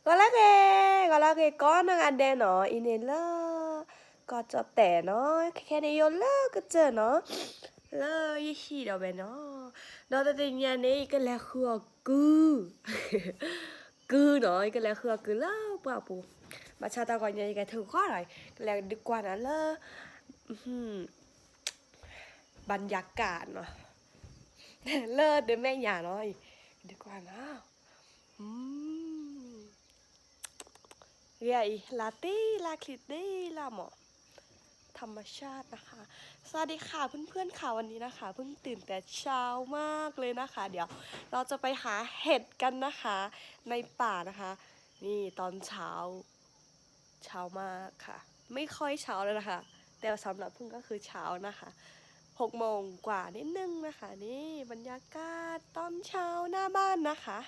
ဂီၤလၢအဂ့ၤ, ဂီၤလၢအဂ့ၤကိးနီၢ်ဂၤဒဲးနီၤ, အံၤန့ၣ်လၢ ကီၢ်ကၠီၣ်တဲာ်နီၤ, ခဲခဲန့ၣ်ယအိၣ်လၢကစၢၢ်နီၤ, လၢယဟံၣ်ဒီးဝဲနီၤ, ဒီးတသ့ၣ်ညါန့ၣ် ယကလဲၤဃုအီၣ်ကုၢ်, ကုၢ်နီၤ, ယကလဲၤဃုအီၣ်ကုၢ်လၢပှၢ်ပူၤ, ဘၣ်ဆၣ်တၢ်ဂီၤညါယကထုးဃီလီၤ, ကလဲၤဒုးကွၢ်နၤလၢ ဘၣ်ယၤကၣ်နီၤ, လၢဒမဲာ်ညါနီၤ, ဒုးကွၢ်နၤ ဂ့ၤအံၤ လါတ့လါချံတ့လါမး, ธรรมชาตินะคะ สวัสดีค่ะเพื่อนๆค่ะ วันนี้นะคะเพิ่งตื่นแต่เช้ามากเลยนะคะ เดี๋ยวเราจะไปหาเห็ดกันนะคะ ในป่านะคะ นี่ตอนเช้า เช้ามากค่ะ ไม่ค่อยเช้าแล้วนะคะ แต่สำหรับพึ่งก็คือเช้านะคะ หกโมงกว่านิดนึงนะคะ นี่บรรยากาศตอนเช้าหน้าบ้านนะคะ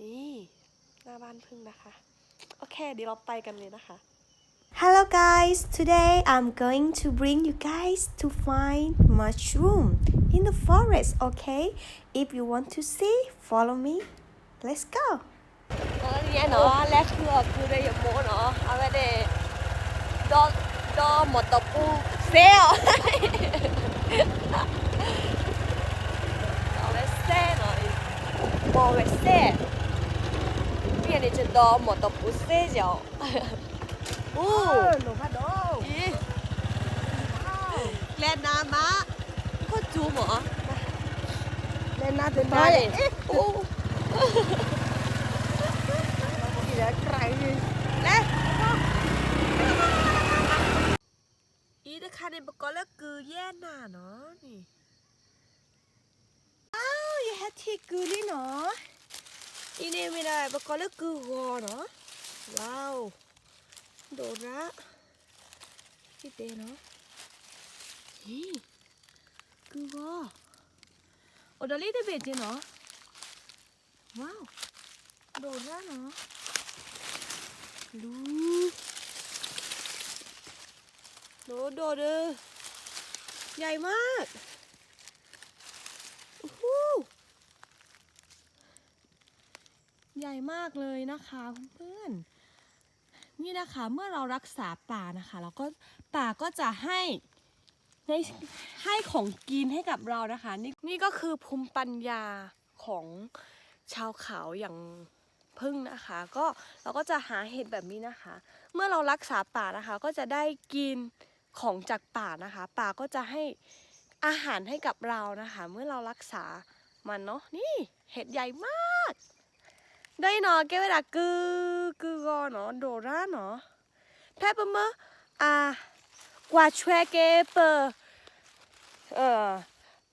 นี่ หน้าบ้านพึ่งนะคะ โอเค เดี๋ยวเราไปกันเลยนะคะ Hello guys, today I'm going to bring you guys to find mushroom in the forest, okay? If you want to see, follow me. Let's go. န့ၣ်နီၤ လဲၤဃုအီၣ်ကုၢ်ဒီးယမိၢ်နီၤ အဝဲန့ၣ် ဒီး ဒီးမီၢ်တပူၤစဲအီၤ အဝဲစဲနီၤ မီၢ်ဝဲစဲ မ့ၢ်န့ၣ် ယဒီးမီၢ်တပူၤစဲယီၤ အိၣ် လဲၤနၤမး ခိၣ်ကၠူမး လဲၤနၤတနၤန့ၣ် အိၣ် လဲၤ အံၤတခါန့ၣ် ပကိးလၢကုၢ်ယဲၢ်နၤနီၤန့ၣ် အါ ယဟဲထံၣ်ကုၢ်လံနီၤ အံၤန့ၣ်မ့ၢ်ဒၣ် ပကိးလၢကုၢ်ဂီၤနီၤ ဝါ ဒိၣ်ရၣ် ယတဲနီၤ ဟ့ ကုၢ်ဂီၤ အိၣ်ဒီးလံတဘ့ၣ်က့နီၤ ဝါ ဒိၣ်ရၣ်နီၤ လူ ဒိၣ်ဒိၣ်ဒီး ใหญ่มาก โอ้โห ใหญ่มากเลยนะคะเพื่อนๆ นี่นะคะ เมื่อเรารักษาป่านะคะ เราก็ ป่าก็จะให้ ให้ ให้ของกินให้กับเรานะคะ นี่ นี่ก็คือภูมิปัญญาของชาวเขาอย่างพึ่งนะคะ ก็ เราก็จะหาเห็ดแบบนี้นะคะ เมื่อเรารักษาป่านะคะ ก็จะได้กินของจากป่านะคะ ป่าก็จะให้อาหารให้กับเรานะคะ เมื่อเรารักษามันเนาะ นี่ เห็ดใหญ่มาก ဒီးအံၤနီၤ ကဲဝဲဒၣ်ကုၢ် ကုၢ်ဂီၤနီၤ ဒိၣ်ရၣ်နီၤ ဖဲပမ့ၢ် အ ကွၢ်ဆွဲက့ၤပ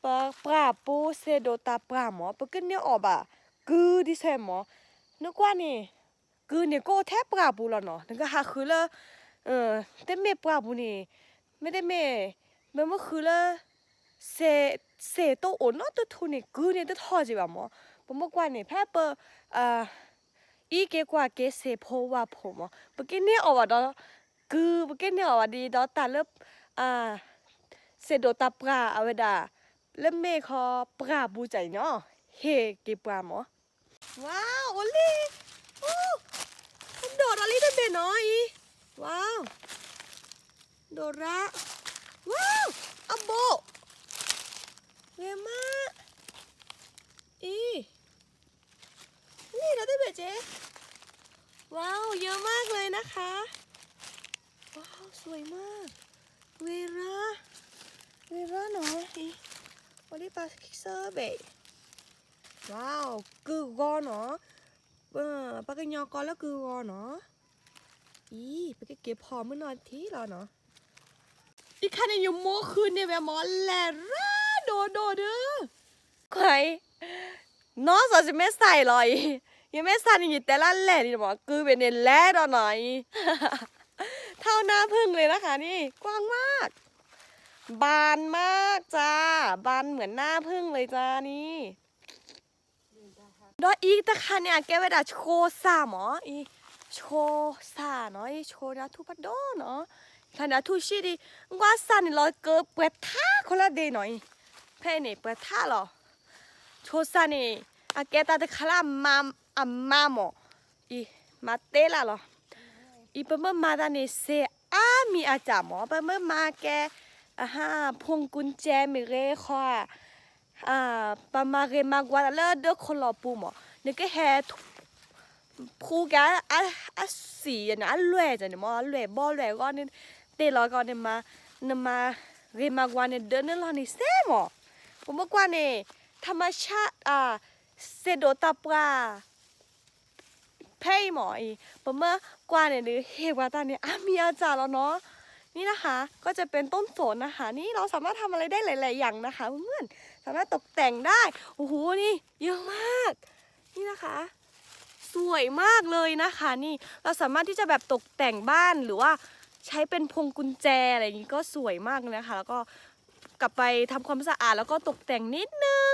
ပ ပှၢ်ပူၤ စဲးဒိၣ်တၢ်ပှၢ်မး ပကန့ၢ်အီၣ်ဘၣ် ကုၢ်ဒ်ဆဲးမး နကွၢ်န့ၣ် ကုၢ်န့ၣ်ကအိၣ်ထဲပှၢ်ပူၤလီၤနီၤ နကဟးဃုလၢ တမ့ၢ်ပှၢ်ပူၤန့ၣ် မ့တမ့ၢ် မ့မ့ၢ်ဃုလၢ စဲး စဲးတအိၣ်နီတထူၣ်န့ၣ် ကုၢ်န့ၣ်တထီၣ်က့ၤဘၣ်မး ပမ့ၢ်ကွၢ်န့ၣ် ဖဲပ အံးက့ၤကွၢ်က့ၤစဲးဖိဝါဖိမး ပကန့ၢ်အီၣ်ဘၣ်ဒီး ကုၢ် ပကန့ၢ်အီၣ်ဘၣ်ဒ်ဒီးတၢ်လၢ စဲးဒိၣ်တၢ်ပှၢ်အဝဲဒၣ် လၢမ့ၢ်ခီပှၢ်ပူၤကၢ်အံၤနီၤ ဟ့ၣ်က့ၤပှၢ်မး ဝါ အိၣ်လံ အိၣ် ဒိၣ်ဒီးလံတဘ့ၣ်နီၤအံၤ ဝါ ဒိၣ်ရၣ် ဝါ အဘိ ဂ့ၤမး အံၤ นี่เราได้เบเจ ว้าว เยอะมากเลยนะคะ ว้าว สวยมาก เวรา เวราหนออี วันนี้ปลาคิกเซอร์เบะ ว้าว ကုၢ်ဂီၤနီၤ ပှၤကညီကိးလၢကုၢ်ဂီၤနီၤ အံၤ ပကက့ၤဖီၣ်မုၢ်နီၢ်ထံလီၤနီၤ အံၤခါန့ၣ် ယမိၢ်ဃုန့ၢ်ဝဲမး လဲၤရၣ်ဒိၣ်ဒိၣ်ဒီး ခွါအံၤ နီၢ်စီၤယမ့ၢ်စၢ်အံၤလီၤအံၤ ယမ့ၢ်စၢ်န့ၣ် ယတဲလၢလဲၣ်န့ၣ်မး ကုၢ်ဘ့ၣ်န့ၣ်လဲၤဒီးနီၤအံၤ เท่าหน้าผึ้งเลยนะคะนี่ กว้างมาก บานมากจ้า บานเหมือนหน้าผึ้งเลยจ้านี่ ဒီးအံၤတခါန့ၣ် အကဲဝဲဒၣ်ဆိစၢ်မး အံၤ ဆိစၢ်နီၤ အံၤဆိန့ၣ်အထူၣ်ဖးဒိၣ်နီၤ ခါန့ၣ်အထူၣ်ဆံးဒံး ကွၢ်စၢ်န့ၣ်လီၤကပှဲၤထါခီလၢဒ့နီၤ အံၤ ဖဲအံၤန့ၣ် ပှဲၤထါလီၤ ဆိစၢ်န့ၣ် အကဲတၢ်တခါလၢအမါ အမါမး အံၤ မၤတဲလၢ်လီၤ. အံၤပမ့ၢ်မၤတၢ်န့ၣ် စ့အါမံၤအါစၢ်မး, ပမ့ၢ်မၤကဲ အဟါ ဖူကၠဲမ့ၢ်ဂ့ၤဃီဧါ ပမၤဂ့ၤမၤကွၢ်တၢ်လၢဒၢခိၣ်လီၢ်ပူၤမး, နကဟဲ ဖူကဲ အစံၣ်န့ၣ် အလွဲၢ်န့ၣ်မး, အလွဲၢ်ဘီလွဲၢ်ဂီၢ်န့ၣ် တ့ၢ်လီၤကီးန့ၣ်မး, နမၤဂ့ၤမၤကွၢ်န့ၣ် ဒၢနုာ်လီၤန့ၣ်စ့မး, ပမ့ၢ်ကွၢ်န့ၣ် ထမဆၣ် စ့ဒိးတၢ်ပှၢ် ဖဲအံၤမးအံၤ ပမ့ၢ်ကွၢ်န့ၣ်ဒီး ဟ့ၣ်ပှၤတၢ်န့ၣ် အါမံၤအါစၢ်လီၤနီၤ. นี่นะคะ ก็จะเป็นต้นโสนนะคะ นี่เราสามารถทำอะไรได้หลายๆอย่างนะคะเพื่อนๆ สามารถตกแต่งได้ โอ้โห นี่เยอะมาก นี่นะคะ สวยมากเลยนะคะ นี่เราสามารถที่จะแบบตกแต่งบ้านหรือว่าใช้เป็นพวงกุญแจอะไรอย่างนี้ก็สวยมากเลยนะคะ แล้วก็กลับไปทำความสะอาดแล้วก็ตกแต่งนิดนึง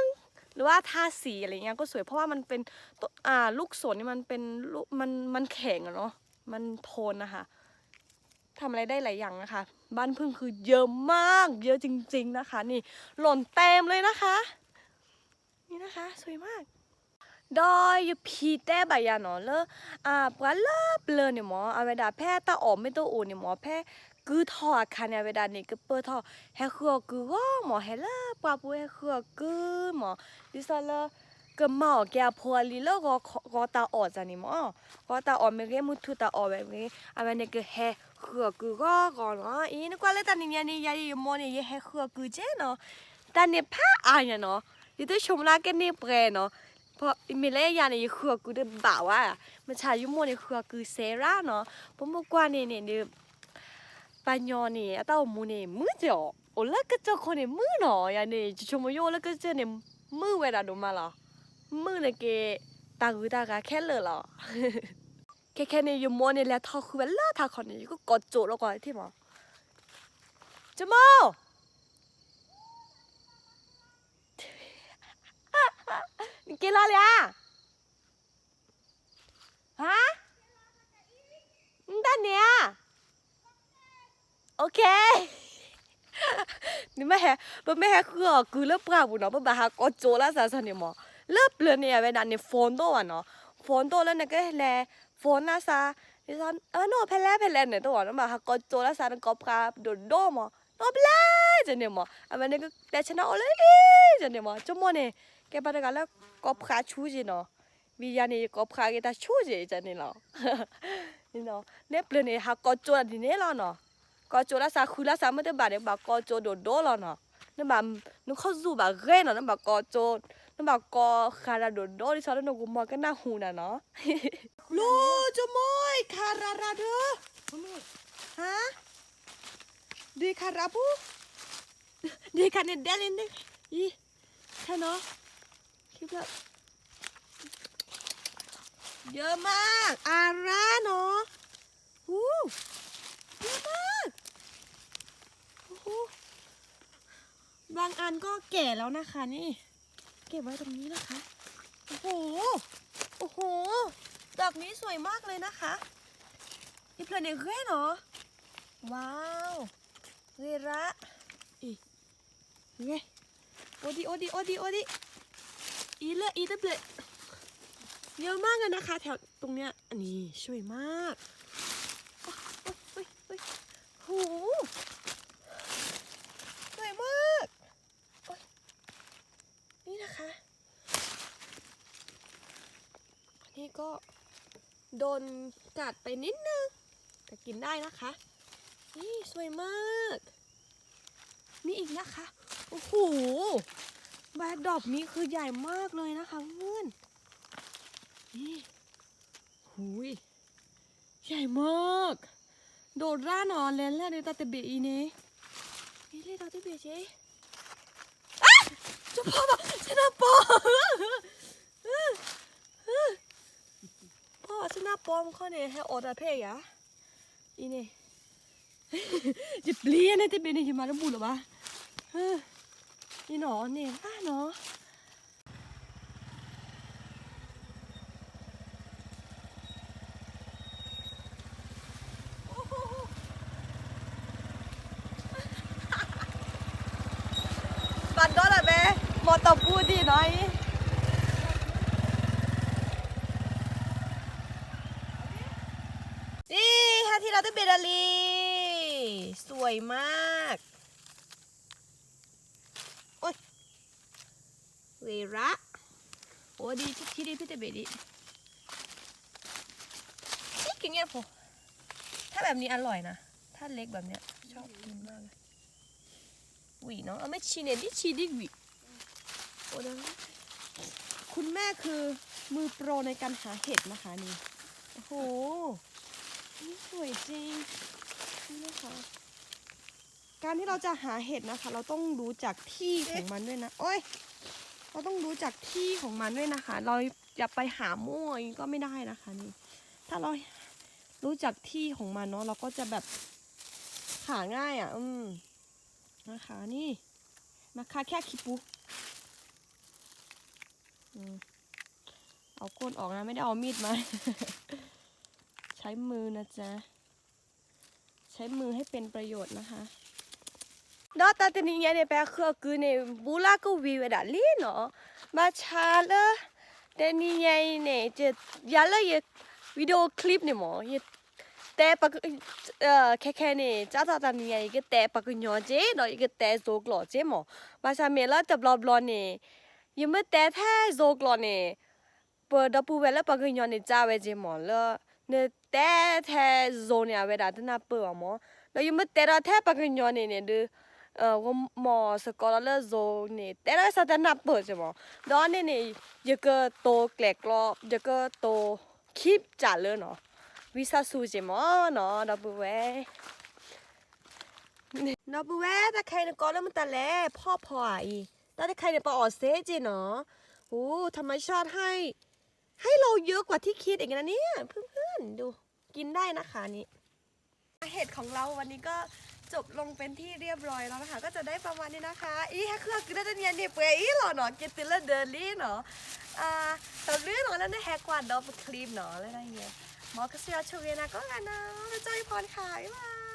หรือว่าทาสีอะไรเงี้ยก็สวย เพราะว่ามันเป็นต้น อ่า ลูกสนนี่มันเป็นลูก มัน มันแข็งอะเนาะ มันทนนะคะ ทำอะไรได้หลายอย่างนะคะ บ้านผึ้งคือเยอะมาก เยอะจริงๆนะคะ นี่ หล่นเต็มเลยนะคะ นี่นะคะ สวยมาก ဒီးယဖံတဲဘၣ်ယၤနီၤ လၢ အပှၤလၢပျၢၤန့ၣ်မး အဝဲဒၣ်ဖဲတၢ်အီၣ်မ့ၢ်တအိၣ်န့ၣ်မး ဖဲကုထီၣ်အခါန့ၣ် အဝဲဒၣ်န့ၣ် ကပၢၢ်ထီၣ် ဟဲဃုအီၣ်ကုဂီၢ်မး ဟဲလၢပှၢ်ပူၤဟဲဃုအီၣ်ကုမး ဒ်သိးလၢ ကမၤအီၣ်ကဲအဖိအလံၤလၢ ဂီၤတၢ်အီၣ်န့ၣ်မး ဂီၤတၢ်အီၣ်မ့ၢ်ဂ့ၤ မုၢ်ထူၣ်တၢ်အီၣ်ဝဲမ့ၢ်ဂ့ၤ အဝဲန့ၣ်ကဟဲဃုအီၣ်ကုဂီၢ်ဂီၢ်နီၤ အံၤနကွၢ်လၢတၢ်နံၤညါန့ၣ် ယၤယမိၢ်န့ၣ် ယဟဲဃုအီၣ်ကုက့နီၤ တၢ်န့ၣ်ဖးအါညါနီၤ ယတဆိကမိၣ်လၢကန့ၢ်ပှဲၤနီၤ မ့ၢ်လၢယၤန့ၣ် ယဃုအီၣ်ကုတဘၣ်ဝဲ မ့ၢ်ဆၣ်ယမိၢ်န့ၣ် ဃုအီၣ်ကုစဲးရၣ်နီၤ ပမ့ၢ်ကွၢ်န့ၣ်န့ၣ်ဒီး ပှၤညီန့ၣ် အတၢ်အိၣ်မူန့ၣ် မုာ်ကီး အိၣ်လၢကစၢၢ်ခိၣ်န့ၣ် မုာ်နီၤ ယၤန့ၣ် ယဆိကမိၣ်ယအိၣ်လၢကစၢၢ်န့ၣ် မုာ်ဝဲဒၣ်ဒိၣ်မးလီၤ မုာ်န့ၣ်က့ၤ တၢ်ဂုၤတၢ်ဂၤခဲလၢာ်လီၤ ခဲခဲန့ၣ် ယမိၢ်န့ၣ် လဲၤထီၣ်ဃုဝဲလၢထးခီန့ၣ် ယကကိးကၠိးလီၤကွၢ်ထံၣ်မး ကမိၢ် နက့ၤလီၤလံဧါ ဟါ နတၢ်န့ၣ်ဧါ OK နမ့ၢ်ဟဲ ပမ့ၢ်ဟဲဃုအီၣ်ကုလၢပှၢ်ပူၤနီၤ ပဘၣ်ဟးကိးကၠိလၢစးစၢ်န့ၣ်မး လၢပျၢၤန့ၣ် အဝဲဒၣ်န့ၣ် phone တအိၣ်ဘၣ်နီၤ phone တအိၣ်လၢနကလဲၤ phone နၤစး နအိၣ်ဖဲလဲၣ်ဖဲလဲၣ်န့ၣ် တအိၣ်ဘၣ် နဘၣ်ဟးကိးကၠိလၢစး နကိးဖျါဒိၣ်ဒိၣ်မး နအိၣ်ဖဲလဲၣ်န့ၣ်မး အဝဲန့ၣ်ကတဲဆၢနၤအိၣ်လၢန့ၣ်မး ကမိၢ်န့ၣ် ကဲပှၤတဂၤလၢကိးဖျါဆူၣ်က့နီၤ ဝံၤယၤန့ၣ် ယကိးဖျါက့ၤတၢ်ဆူၣ်က့န့ၣ်လီၤ လၢပျၢၤန့ၣ် ဟးကိးကၠိဒ်န့ၣ်လီၤနီၤ ကိးကၠိလၢစး ဃုလၢစး မ့ၢ်တဘၣ်န့ၣ် ဘၣ်ကိးကၠိဒိၣ်ဒိၣ်လီၤနီၤ နဘၣ် နခီၣ်စူၣ်ဘၣ်ဂ့ၤနီၤ နဘၣ်ကိးကၠိ နဘၣ်ကိးဃးတၢ်ဒိၣ်ဒိၣ် ဒ်သိးလၢနကမီၤကနၢ်ဟူနၤနီၤ လိကမိၢ်ခါရၤရၤဒၢ ဟါ ဒ့ခါရၤပူၤ ဒ့ခါန့ၣ်ဒဲလံန့ၣ် အံၤ ခဲနီၤ เยอะมาก อาราเนาะ หู เยอะมาก โอ้โห บางอันก็แก่แล้วนะคะนี่ เก็บไว้ตรงนี้นะคะ โอ้โห โอ้โห ดอกนี้สวยมากเลยนะคะ อีเพลินเอกเรเนาะ ว้าว เรระ อี เย้ โอดี โอดี โอดี โอดี อีเลอะ อีเต็มเลย เยอะมากเลยนะคะ แถวตรงเนี้ย อันนี้สวยมาก โอ้ยโอ้ยโอ้ยโอ้ย โห สวยมาก โอ้ย นี่นะคะ นี่ก็ โดนกัดไปนิดนึง แต่กินได้นะคะ นี่สวยมาก นี่อีกนะคะ โอ้โห ใบดอกนี้คือใหญ่มากเลยนะคะเพื่อน นี่ หูย ใหญ่มาก โดดร่าหนอแลนแลนในตาตะเบะอีเนี่ย นี่เลยตาตะเบะเจ๊ อ่ะ เจ้าพ่อบอก ฉันเอาปอ พ่อ ฉันเอาปอ มันข้อเนี่ย ให้ออดอะเพ่ยะ အံၤန့ၣ် ယပျံၤန့ၣ်တဘ့ၣ်န့ၣ် ယမၤတဘူၣ်လၢၤဘၣ် အံၤနီၤန့ၣ် ဘၣ်နီၤ ပာ်ဒီလၢဘဲ မီၢ်တီၢ်ပူၤဒံးနီၤအံၤ အ นี่ หาที่เราต้องเบดาลี สวยมาก โอ้ย เวระ โอ้ ดี ที่ ที่ดีพี่ตะเบดดี นี่กินเงี้ยผม ถ้าแบบนี้อร่อยนะ ถ้าเล็กแบบเนี้ย ชอบกินมากเลย ဝံၤနော် အမ့ၢ်ဆံးန့ၣ် ဒ်ဆံးဒ်ဝံၤ အိၣ်ဒီး คุณแม่คือมือโปรในการหาเห็ดนะคะนี่ โอ้โห นี่สวยจริง นี่นะคะ การที่เราจะหาเห็ดนะคะ เราต้องรู้จักที่ของมันด้วยนะ โอ๊ย เราต้องรู้จักที่ของมันด้วยนะคะ เราจะไปหามั่วอย่างนี้ก็ไม่ได้นะคะนี่ ถ้าเรารู้จักที่ของมันเนาะ เราก็จะแบบ หาง่ายอ่ะ อืม นะคะ นี่ มาค่ะ แค่ขี้ปู อืม เอาก้นออกนะ ไม่ได้เอามีดมา ใช้มือนะจ๊ะ ใช้มือให้เป็นประโยชน์นะคะ ဒီးတၢ်တနံၤညါန့ၣ် ပဟဲဃုအီၣ်ကုန့ၣ် ဘူးလၢကဝံၤဝဲဒၣ်လံနီၤ ဘၣ်ဆၣ်လၢ တနံၤညါအံၤန့ၣ် ယၤလၢယ video clip န့ၣ်မ့ၢ် ယတဲပ ခဲခဲန့ၣ် ကၢ်သိးတနံၤညါ ယကတဲပှၤကညီက့ဒီး ယကတဲစိကျိာ်က့မ့ၢ် ဘၣ်ဆၣ်မ့ၢ်လၢတဘျီဘျီန့ၣ် ယမ့ၢ်တဲထဲစိကျိာ်န့ၣ် ပဒီပုၢ်ဝဲၢ်လၢပှၤကညီန့ၣ် ကၢ်ဝဲက့မ့ၢ် လၢနတဲထဲစိန့ၣ် အဝဲဒၣ်တနၢ်ပၢၢ်ဘၣ်မ့ၢ် ဒီးယမ့ၢ်တဲဒီးထဲပှၤကညီန့ၣ်န့ၣ်ဒုး မ့ၢ်စ့ၢ်ကီးဒီးလၢစိန့ၣ် တဲဒီးစ့ၢ်တနၢ်ပၢၢ်က့မ့ၢ် ဒီးန့ၣ်န့ၣ် ယကတိၤကျဲးကျီ ယကတိၤ keep စၢ်လၢနီၤ ဝံသးစူၤက့မ့ၢ်နီၤ ဒီပုၢ်ဝဲၢ် ဒီပုၢ်ဝဲၢ် တၢ်တခါအံၤနကိးလၢမတၤလဲၣ် ဖီၣ်ဖီၣ်ဧါအံၤ တၢ်တခါအံၤန့ၣ် ပအီၣ်စ့က့နီၤ โอ้ ธรรมชาติให้ ให้เราเยอะกว่าที่คิดอีกนะเนี่ย เพื่อนๆ ดู กินได้นะคะนี่ เห็ดของเราวันนี้ก็จบลงเป็นที่เรียบร้อยแล้วนะคะ ก็จะได้ประมาณนี้นะคะ อีแฮคือคือได้เนี่ยนี่เปื่อยอีหล่อเนาะ เกตติเลอร์เดอร์ลี่เนาะ อ่า แต่เรื่องของเราเนี่ยแฮกว่าดอปคลิปเนาะ แล้วอะไรเงี้ย หมอกระเซียวชเวนะก็กันนะ พระเจ้าอวยพรค่ะ บ๊ายบาย